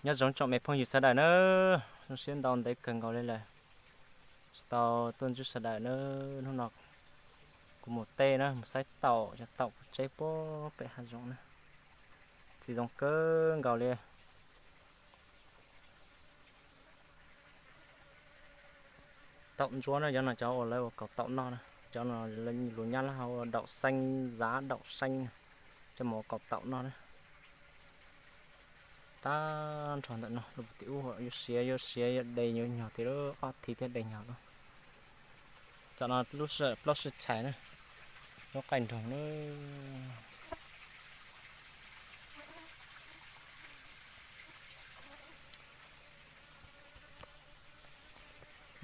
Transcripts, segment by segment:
Nyob zoo tsoom me phooj ywg sawv daws na, zoo siab ntau ntev kawg nkaus li lawm tsis tau tuaj ntsib sawv daws na. Hnub no kuv mus teb na, mus saib taum, cov taum kuv tseb puag pem hav zoov na, txiv zoo kawg nkaus li. Taum ntsuab na, cov no cov uas lawv ua kaus taum noj na, cov no luag nyab laj hu ua đậu xanh, giá đậu xanh, coj mus ua kaus taum noj na. Tag nrho ntawm no, lub tim ub yuav siav, yuav siav, yuav de nyuag nyog tiag, ob thiv thiaj de nyog lawm. Cov no lub plaub sij txhais na, lub qaij nroog na.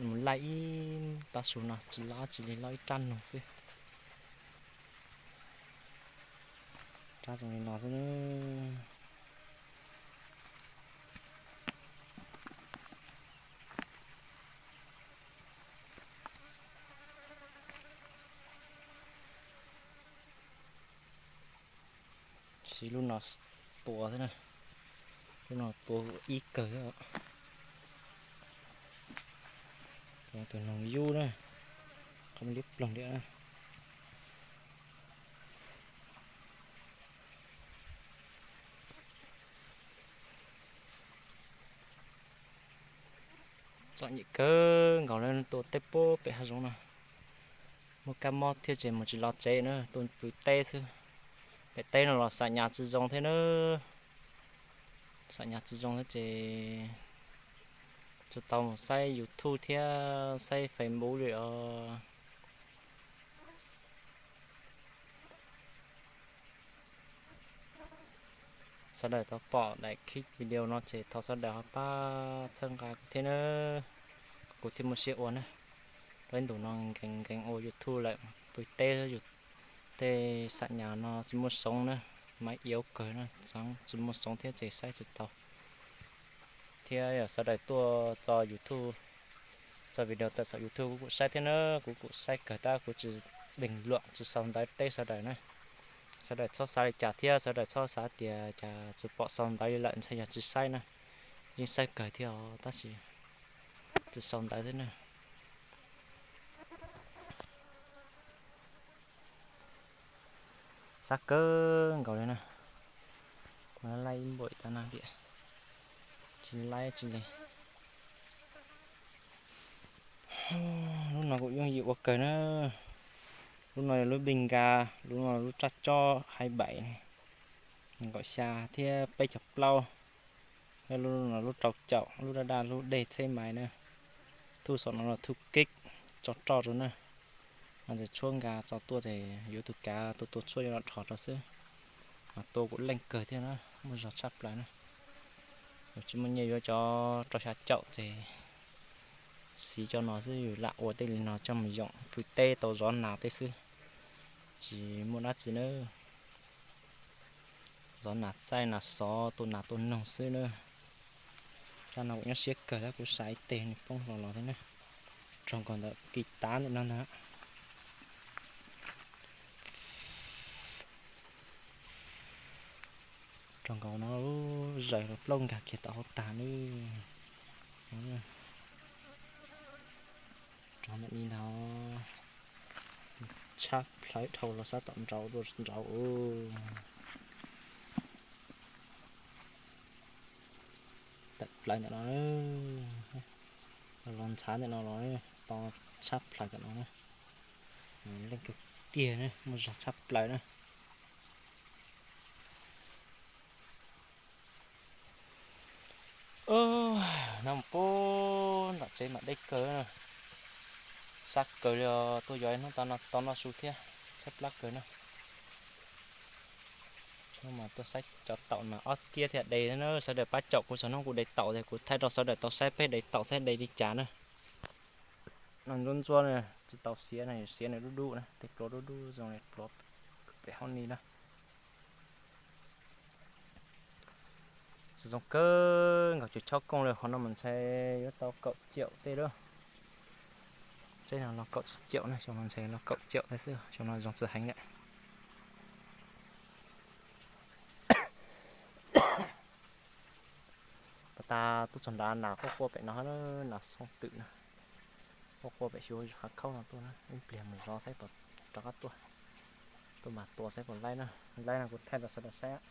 Mus laij ib tav su no tsis loj tsis li, loj ib rab noog xwb. Rab zoo li no xwb na. Siv lub no tua xwb na, lub no tua ib kawg xwb. Tus noog yub na, qhov muaj liab ploog liab na. Txom nyem kawg nkaus li, tuaj teb puag pem hav zoov no, muaj kab mob thiab ces mus tsis los tsev na, tuaj pw teb xwb. Pem teb no los xam nyas tsis zoo thiab na, xam nyas tsis zoo thiab ces tsis tau mus saib YouTube thiab saib Facebook li os. Sawv daws tau pom daim clip video no ces thov sawv daws ho pab txhawb nqa kuv thiab na, kuv thiaj muaj siab ua na. Lub ntuj no nkees nkees ua YouTube lawm, pw teb, tej xam nyas no tsis muaj xoov na, maiv iav kawg na, tsis muaj xoov thiab ces saib tsis tau. Thiab yog sawv daws tuaj tso YouTube, tso video tawm saum YouTube kuv kuj saib thiab na, kuv kuj saib kawg tab kuv tsis bình luận tsis sau ntawv teb sawv daws na. Sawv daws txhob xav li cas thiab sawv daws txhob xav tias cas tsis pom sau ntawv li lawm ntshai yog tsis saib na. Yeej saib kawg thiab os tab sis tsis sau ntawv thiab na. Xav kawg nkaus li na. Kuv laij ib npaum tas no tiam tsis laij tsis li. Lub no kuj yooj yim ua kawg na. Lub no yog lub Bình Ga, lub no lub raj tsob hai bảy, nees nkaum xya thiab peb caug plaub. Lub no lub rau caum, lub daj daj lub dej txheb mais na. Thuj saum no los thuj kib, tso roj rau na. No ces tshuab nka tso tuaj ces yuav tus kav tuaj tua tshuaj yuav los dhos rau xwb. Mas tua kuj leej kawg thiab na, muaj zog tshaj plaws na. Yus tsis muaj nyiaj yuav cov rau xya caum ces siv cov no xwb, yus lam ua tej li no coj mus yoom pw teb tau zov nas tej xwb, tsis muaj dab tsi na. Zov nas txaij nas xov, tua nas tua noog xwb na. Raj no kuv nyob siab kawg thiab kuv xav ib teg nws poob hlo los thiab na. Raug nkaus ntawm kis tav ntawm no ntag. Raug nkaus no, zaws los plaub nkag kiag tom hauv tag nawb. Raug ntawm ni ntag. Tshab plhawv dhau los sab tom nraud tuaj nraud. Tawm plaws ntawm no, los ntxhav ntawm no los, to tshab plaws ntawm no na. Leej kawg tiag na, muaj zog tshab plaws na. No mus puag nram tsev mas deb kawg na. Sab kawg li os, tuaj yos ib hnub tau noj su thiab, tshaib plab kawg na. Hnub mas tuaj saib cov taum mas ob kiab thiaj de na, sawv daws pab caum kuv, txog hnub kuv de taum ces kuv thaij rau sawv daws tau saib peb de taum saib de li cas na. No ntsuab ntsuab na, tsis tau siav na, siav nws dub dub na, tej pluav dub dub zoo li pluav pem hauv ni na. Tsis zoo kawg nkaus, cus chob kooj li, qhov no mas ntshai yuav tau kaum caum tej lawm. Tej no los kaum tsib caum na, xyoo no ntshai los kaum caum tej xwb, xyoo no zoo tsis heev lawm. Pas tag tuaj txog nrad nas quaj quaj pem no, nas xoo twm na, quaj quaj pem xyuas hav khaub no tuaj na, ib pliag mus zov saib puas rov qab tuaj, tuaj mas tua saib puas laib na, laib no kuv thaij rau sawv daws saib.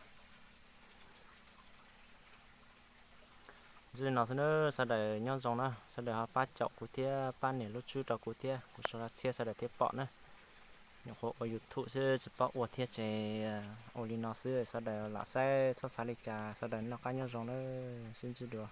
Ntsib li no xwb na, sawv daws nyob zoo na, sawv daws ho pab caum kuv thiab pab nias lub tswb rau kuv thiab, kuv sau txhiab sawv daws thiaj pom na. Nyuam qhuav ua YouTube xwb tsis paub ua thiab ces ua li no xwb, sawv daws lam saib txhob xav li cas, sawv daws noj qab nyob zoo na, sib ntsib dua.